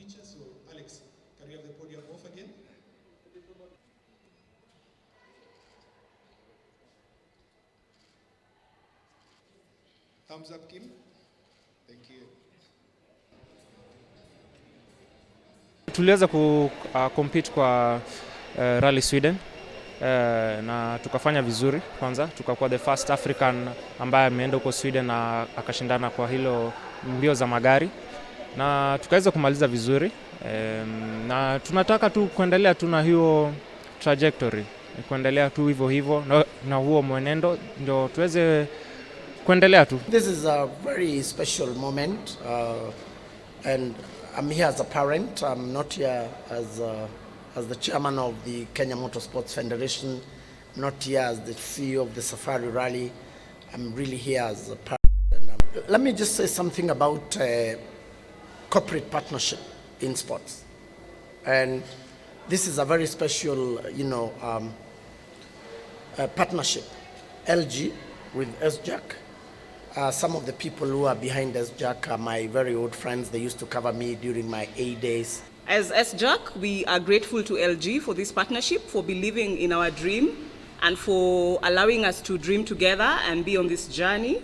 picture. So, Alex, can we have the podium off again? Thumbs up, Kim. Thank you. Tuliweza ku compete kwa Rally Sweden na tukafanya vizuri. Kwanza tukakuwa the first African ambaye ameenda huko Sweden na akashindana kwa hilo mbio za magari na tukaweza kumaliza vizuri, na tunataka tu kuendelea tu na hiyo trajectory, kuendelea tu hivyo hivyo na huo mwenendo ndio tuweze kuendelea tu. This is a very special moment, and I'm here as a parent. I'm not here as the chairman of the Kenya Motorsports Federation. I'm not here as the CEO of the Safari Rally. I'm really here as a parent. And let me just say something about corporate partnership in sports. And this is a very special partnership. LG with SJAK. Some of the people who are behind SJAK are my very old friends. They used to cover me during my A days. As SJAK, we are grateful to LG for this partnership, for believing in our dream, and for allowing us to dream together and be on this journey.